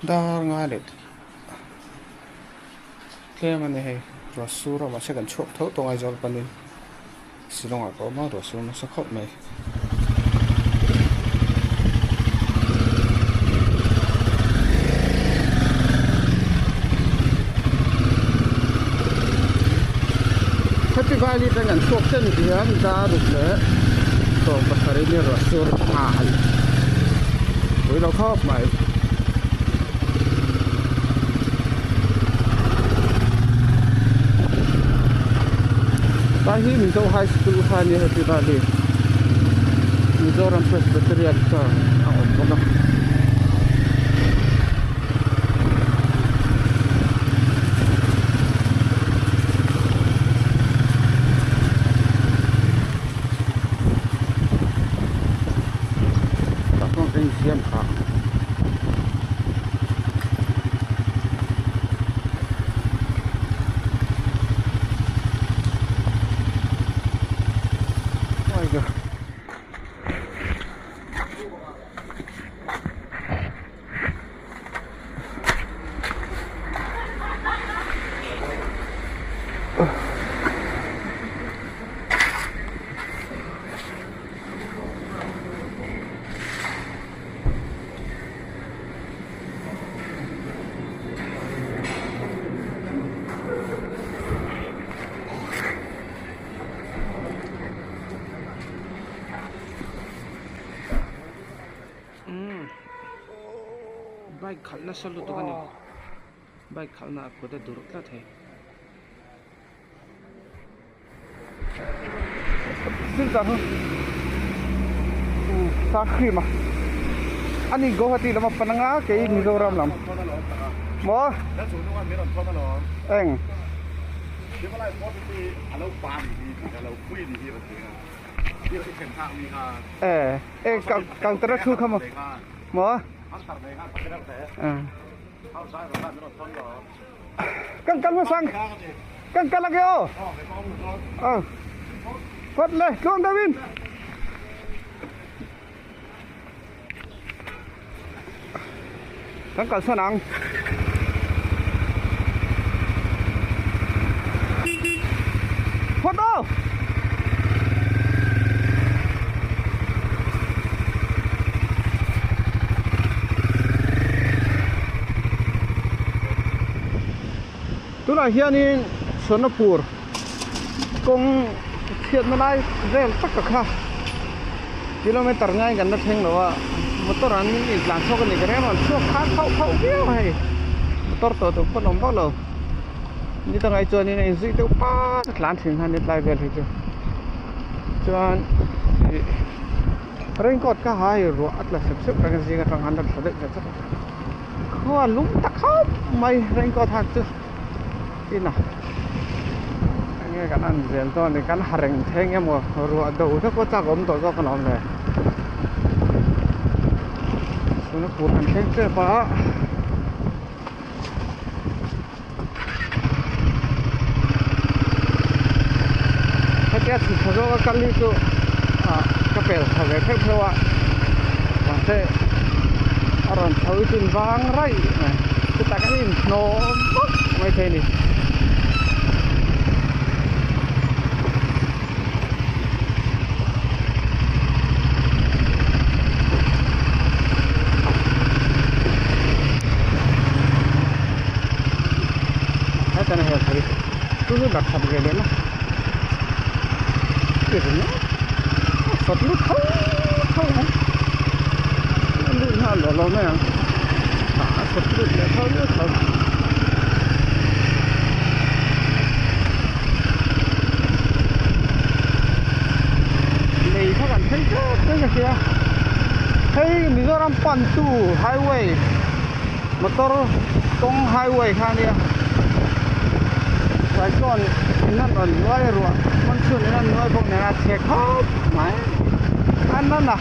Dar ngai leh tlem a ni hei ruah sur a mahse kan chhuak tho tawh Aizawl panin Shillong ah ka awm a ruah sur nasa khawp mai. Happy Valley atang kan chhuak chen hian dar ruk leh 17 in ruah sur nghal pui lo khawp mai. Tlai hi Mizo High School kha a nia Happy Valley Mizoram Presbyterian Church a awm bawk a. Tah chuan ka insiam phah. Bike khalh nasa lutuk a ni bike khalh na a kut a dur tlat thei. Ani Guwahati lama pan anga kei Mizoram lam maw eng e e counter a thu kha maw maw kan kal hmasang kan kal ange aw aw phawt le tluang deuh in kan kal sawn ang phawt aw. Tunah hianin Sonapur kawng chhiatna lai vel tak a kha kilometer ngai kan la thleng lo a motor an intlan chhuak a ni ka ring a rawn chhuak kha khauh khauh viau a hei motor tawh tur pawn a awm vak lo ni dangah chuanin a inzui deuh pat a tlan thin kha ni tlai vel hi chu chuan ih. Raincoat kha hai ruah a tla sep sep reng a zing atang khan a tla deuh chat chat a khua lum ta khawp mai raincoat hak chu ina enge kan an zel dawn a ni kan ha reng thleng emaw ruah do te pawh chak awm tawh zawk a lawm le tuna pur kan thleng tep a. Hetia chhuk tha zawk a kal hi chu ah ka pel tha ve pheuh pheuh a mahse a rawn chho hi chu in vang raih mai chutah kan inhnawm vak mai thei a ni. Hetana hel thei chu chu dah khat ve leh na ti ringawt a sawt lut tho tho ang a lut nghal lawh lawh mai ang a sawt lut leh tho tho. Lei kha kan thleng tep tep a sia hei Mizoram pantu highway motor kawng highway kha a nia cyclone in an rawn nuai ruah monsoon in an nuai bawk nen a chhe khawp mai a nana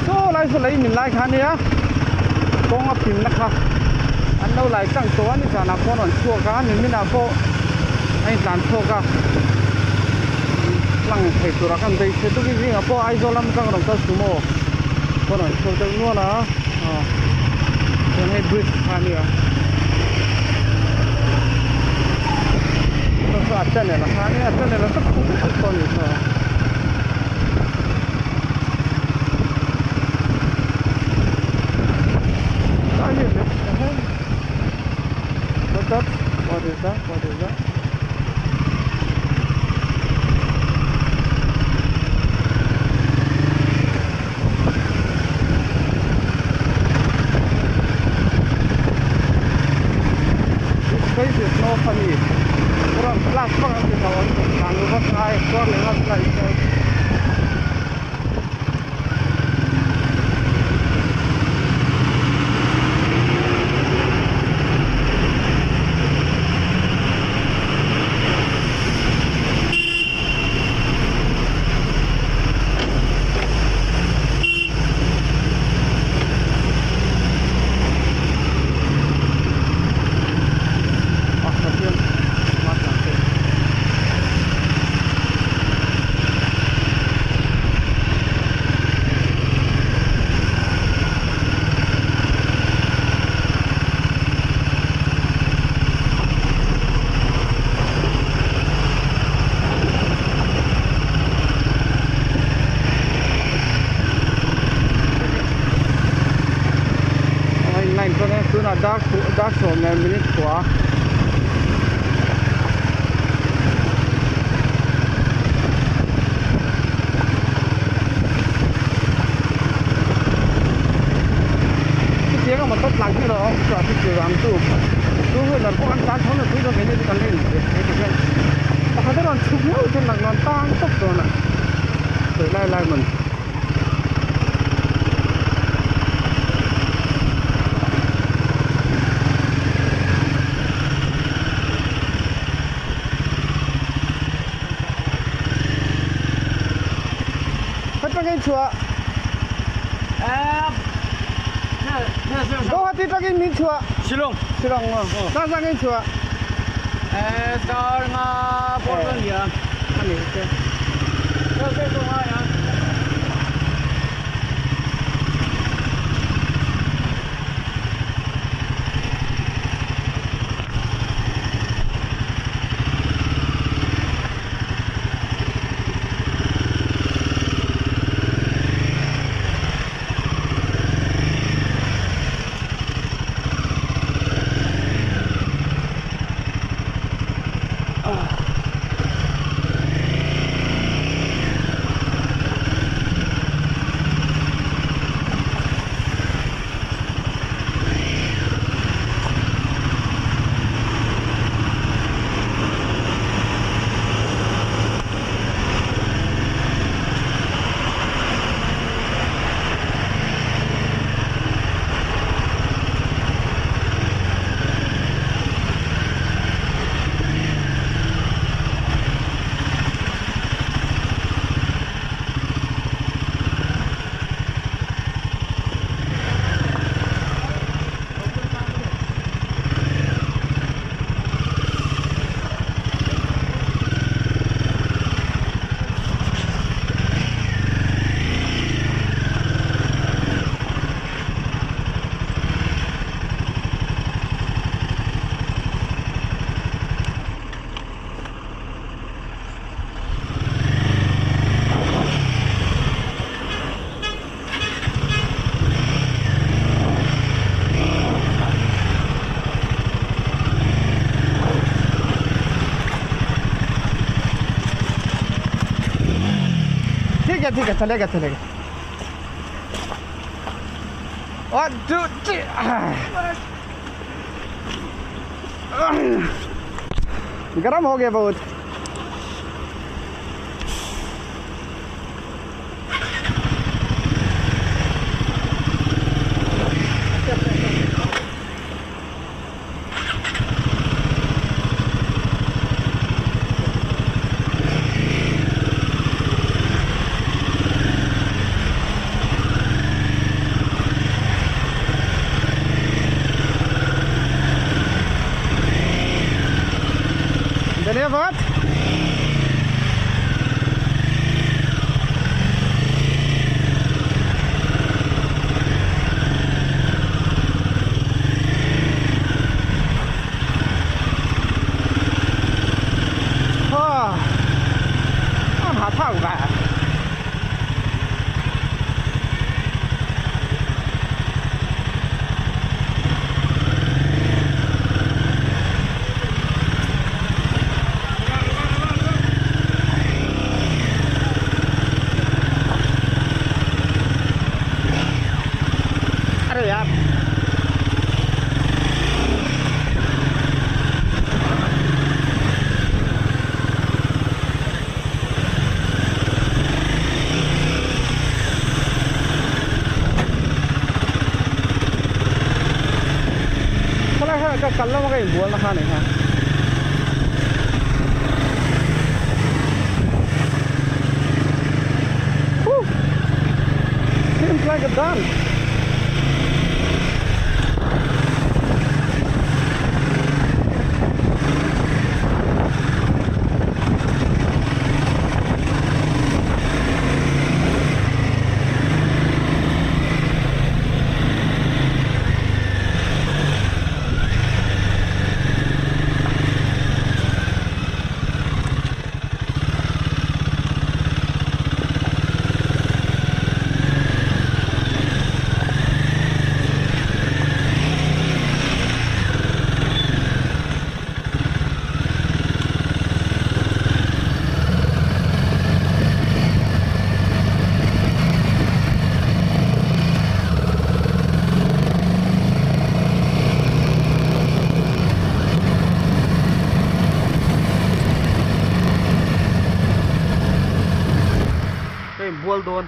Saw lai saw lei min lai kha ania kawng a pin na kha an lo lai tlang tawh a ni zanah pawh a rawn chhuak a ni minah pawh a intlan chhuak a tlang thei turah khan beisei tukin zingah pawh Aizawl lam atang a rawn kal sumo. Pawn an chhuak deuh nual a aw chuan hei bridge kha a nia saw saw a channel a kha a nia a channel a tak khum khum pawh a ni saw. What that? What is that? What is that? This place is no funny. Rawn class vak an ti tho ang tlan lu vak ngai chuar leh ngat ngat chuan. Tunah dar dar sawm leh minute kua. Chutiang a motor tlan hi erawh traffic ti ram tu two wheeler pawh an tlan tho na tui dawn keini chu kan la inbe hei ti hian pakhat a rawn chhuk hlauh chuan lang rawn tang tawp dawn a sawi lai lai man. Atangin chhuah Guwahati atangin min chhuah Shillong Shillong atangin chhuah Dar nga bawr nia ani te ठीक है ठीक है चलेगा चलेगा one two three गर्म हो गया बहुत धन्यवाद ba. Arey yaar. Khalai kha ka kal lama ka inbual na kha nei kha. Whew. Seems like a done. Ka inbual dawn.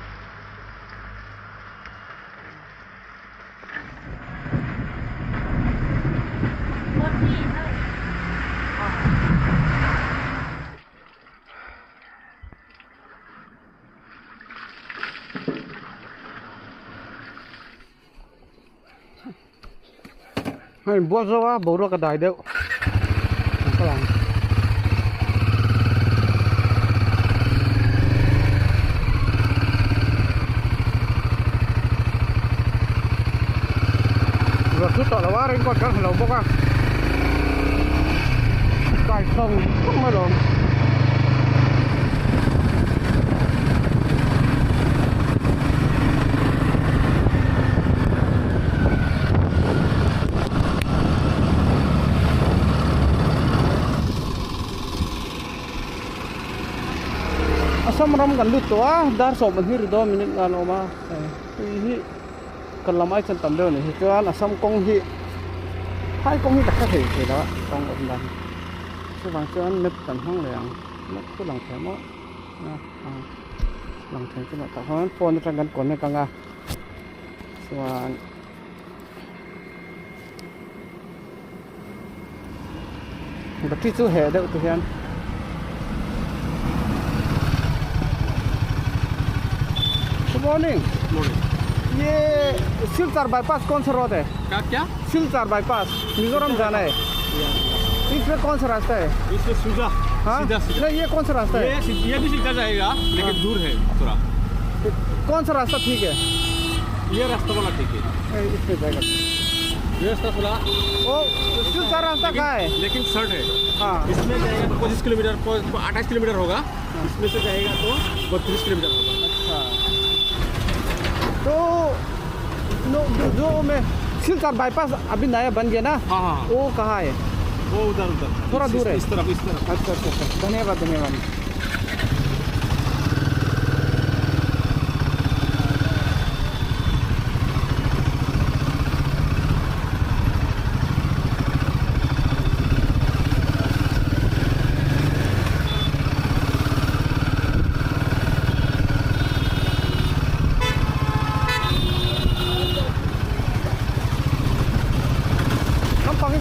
Hei bual zo a boruak a dai deuh an kal ang. Ruah chu tawh lo a raincoat kan ha lo bawk a dai sawng sawng alawm. Assam ram kan lut tawh a dar sawm an hi ri dawn minute nga an awm a hei hi kan lam ai chuan tam deuh a ni hi chuan Assam kawng hi phai kawng hi ka hre thei thei lo a kawng awm dan hi chuvang chuan map kan hmang leh ang map chu lang thei maw a lang thei chu tah khan phone atang kan connect ang a chuan. Battery chu heh deuh te hian Good morning. Morning. ये सिलचर bypass कौन सा road है क्या क्या सिलचर बाईपास मिजोरम जाना है इसमें कौन सा रास्ता है इसमें सीधा हाँ सीधा सीधा नहीं ये कौन सा रास्ता है ये ये भी सीधा जाएगा लेकिन दूर है थोड़ा कौन सा रास्ता ठीक है ये रास्ता वाला ठीक है इसमें जाएगा ये रास्ता थोड़ा ओ सिलचर रास्ता कहाँ है लेकिन शर्ट है हाँ इसमें जाएगा तो 25 किलोमीटर 28 किलोमीटर होगा इसमें से जाएगा तो 32 किलोमीटर होगा। अच्छा तो नो, जो, जो मैं सिलचर बाईपास अभी नया बन गया ना हाँ हाँ वो कहाँ है? वो उधर उधर थोड़ा दूर है। इस तरफ इस तरफ। अच्छा अच्छा अच्छा धन्यवाद धन्यवाद।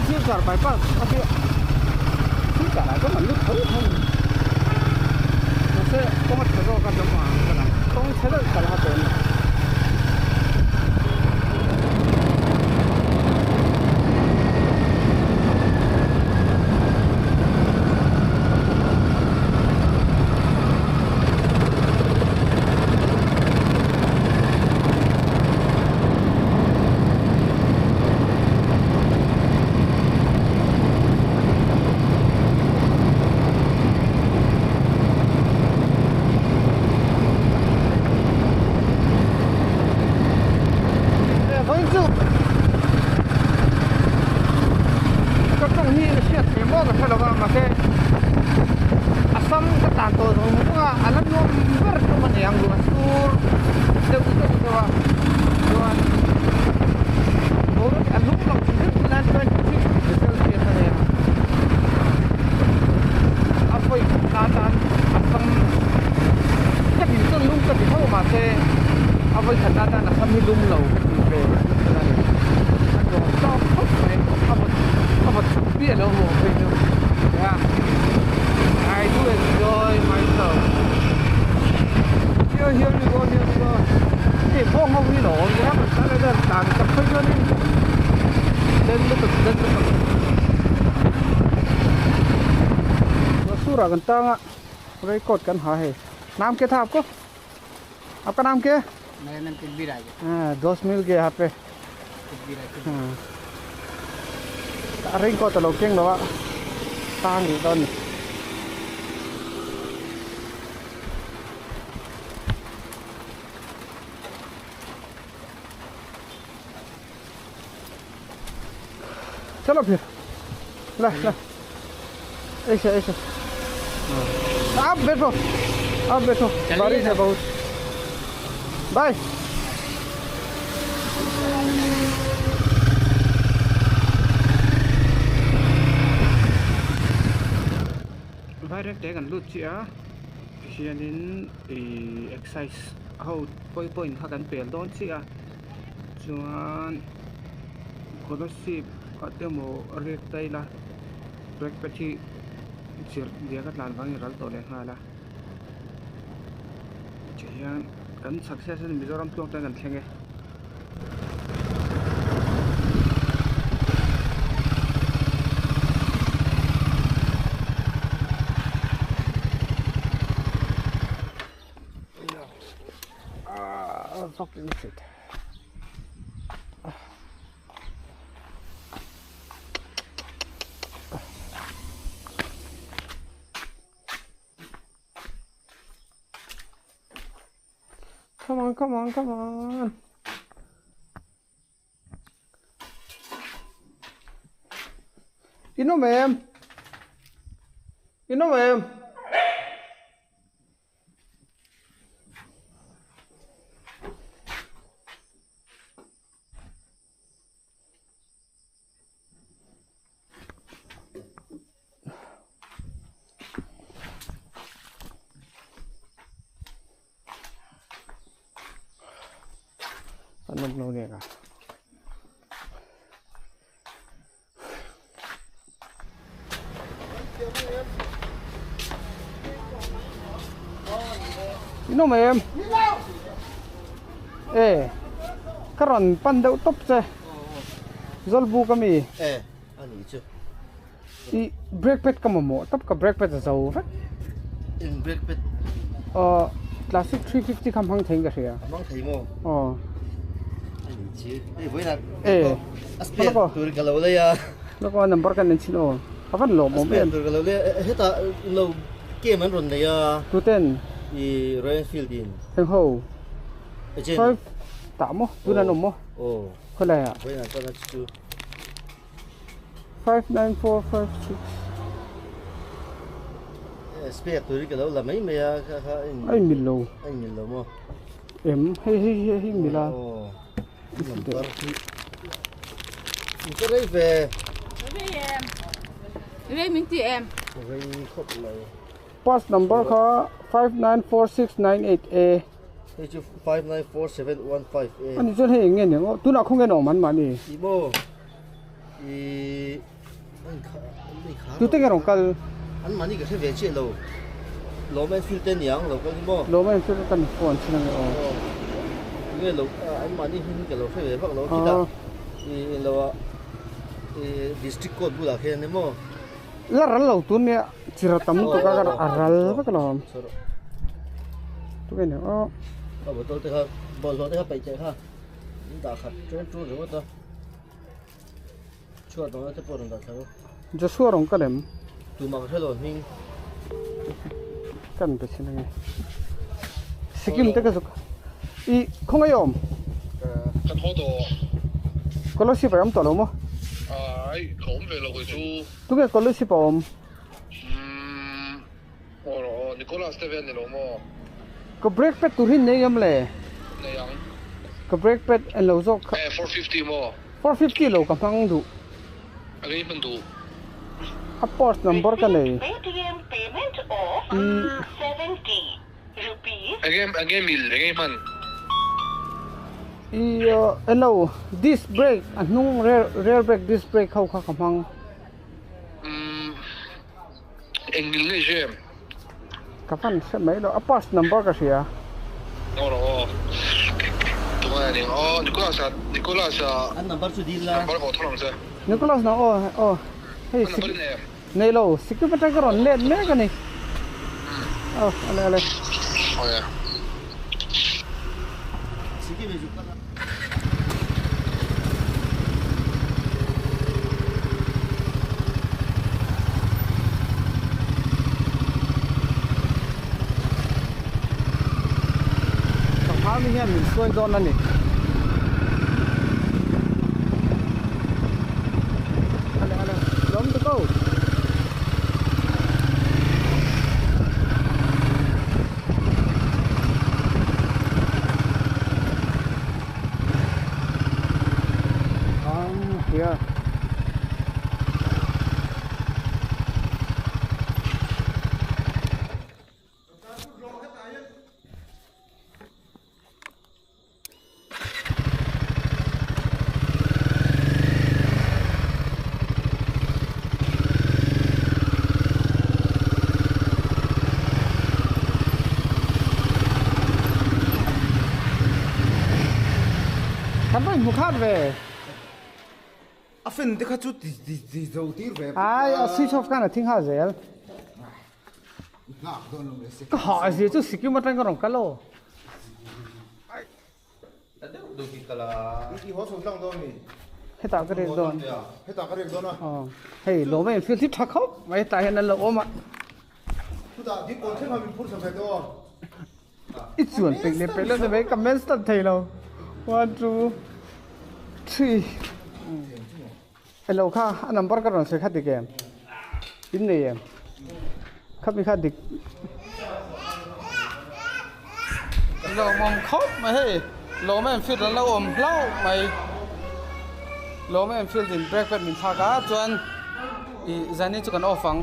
Silchar bypass a hi Silchar ah chuan an lut tho tho a ni mahse kawng a tha zawk a dam ang ka lang kawng chhe deuh ka la ha tawh a ni. tawh zawng zawng a a la nuam ber tum a ni ang ruah sur deuh deuh deuh a chuan boruak hi a lum lo hrim hrim tunah 26 degree celsius a ni a a vawi khatna atan a sam ka tih chuan lum ka ti tho mahse a vawi khatna atan a sam hi lum lo ka tih ve a ni a nuam tawk khawp mai a vawt a vawt chhuk piah lo maw phei chu yeah I do enjoy myself here here we go here we go hei bawng ho hi lo awm ve a kan tan hian tlan chak phei chuanin den lutuk den lutuk surah kan tang a raincoat kan ha hei nam ke thap ko आपका नाम क्या है मेरा नाम पृथ्वीराज है। हाँ दोस्त मिल गया यहाँ पे। पृथ्वीराज। हाँ raincoat alo keng lo a tang rih dawn a ni. चलो फिर ले ले ऐसे ऐसे आप बैठो आप बैठो बारिश है बहुत bye Vairengte kan lut chiah a tihianin ihh exercise ho pawi point kha kan pel dawn chiah a chuan scholarship ah te emaw riak ta ila brake pad hi chirh diak a tlan vangin ral tawh leh nghal a tihian kan success a ni Mizoram tluang tan kan thleng e. Ah, fucking shit. Come on, come on, come on. In awm em? In awm em? An awm lo nek a. In awm em? E ka rawn pan deuh tawp che. Zawlbuk a mi? E a ni chu. I brake pad ka mamawh tawp ka brake pad a zo vek. Eng brake pad? Aw classic 350 kha hmang theiin ka hria. A hmang thei maw? Aw. A ni chu. Hei vawiinah E a spare tur ka lo lei a. Lawk aw number kan en chhin aw. A van lawmawm em. A spare tur ka lo lei a hetah lo game an rawn nei a. Tuten? I Royal Enfield in. Eng ho? Agent. Five tah maw? Tun an awm maw? Aw. Khawlaiah? Vawiinah chuan a chu. 59456. Spare tur hi ka lo la mai mai a kha kha a in A in mil lo. A in mil lo maw? Em hei hei hei hei mil a. Aw. Number hi. In ka rei ve. Rei em. Rei min ti em. Rei khawp mai. Pass number kha 594698A. Hei chu 594715A. Ani chuan hei eng nge ni ang aw tunah khaw nge an awm an mahni. Ih maw ih an kha an kha. Tute nge rawn kal? An mahni ka hre ve chiah lo. Lawm Enfield te ni ang lo kal hi maw? Lawm Enfield ka kan phone chin ang e aw. Aw tunge lo an mahni hming hi ka lo hre ve vak lo khitah ih englo ah ih district court bulah khian emaw. La ral lo tun nia chira tam lutuk a ka a ral vek alawm tunge ni aw. A bottle te kha bawlhhlawh te kha paih teh kha in dah khat ṭen ṭun ringawt a chhuat dawhna te pawh rawn dah thla rawh. Joshua rawn kal em? Tumah ka hre lo hming. Kan be chin ange Sikkim te ka zuk i khawngaih awm. Kan haw tawh. Scholarship a awm tawh lo maw? Ai ka awm ve lo kei chu. Tunge scholarship a awm? Umm aw aw. Nicholas te vel ni lo maw? Ka brake pad tur hi nei em le? Nei ang. Ka brake pad en lo zawk kha. Eh 450 maw? 450 lo ka hmang duh. A ngei hman duh. A port number ka nei. I. Enge enge mil enge hman? I en lo disc brake a hnung rear rear brake disc brake ho kha ka hmang. Umm eng mil nge i hre em? Ka hman hre mai lo a pass number ka hria. Aw rawh aw tunge a ning aw Nicholas a Nicholas a An number chu dil la. Number pawh thawk ang che. Nicholas na aw aw hei An number i nei em? Nei lo sikkim atang ka rawn let mek a ni. Aw ale ale. Aw e. Sikkim hi chu ka Sanghar mi hian min hruai dawn a ni. Ale ale lawm ta ko. Um, here. Kan va inhmu khat ve. A fan te kha chu ti ti ti zo tir ve. Ai a switch off khan a thi nghal zel. Nghak dawn lo se. Ka hah zia chu Sikkim atang ka rawn kal aw. Ta deuh deuh hi kal a. I haw chho tlang dawn mi? Hetah ka rek dawn. Hetah ka rek dawn a. Aw hei lawm a infield hi tha khawp mai hetah hian an lo awm a. Chutah ding kawn thleng kha min phur chho ve tawh aw. I chuan peih leh peih lo ni mai ka men start thei lo. One two three. Hello kha a number ka rawn sawi kha dik em? In nei em? Kha mi kha dik. Lawmawm khawp mai hei lawm em field an lo awm hlauh mai lawm em field in breakfast min thlak a chuan ih zanin chu kan off ang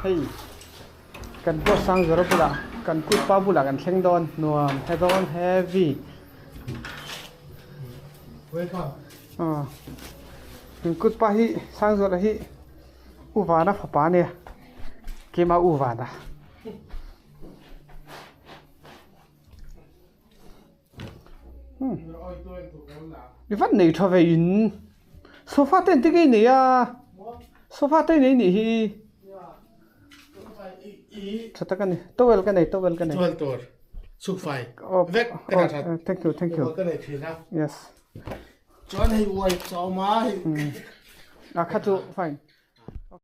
hei kan boss sang zawrh bulah kan kut pa bulah kan thleng dawn nuam he dawn heavy. Welcome. Aw in kut pa hi Sangzuala hi U Vana fapa a nia keimah U Vana i van nei tha ve in sofa te engtin nge i nei a sofa te nei nih hi tha tak a ni towel ka nei towel ka nei thank you thank you yes Chuan hei uai chaw mai. A kha chu fine.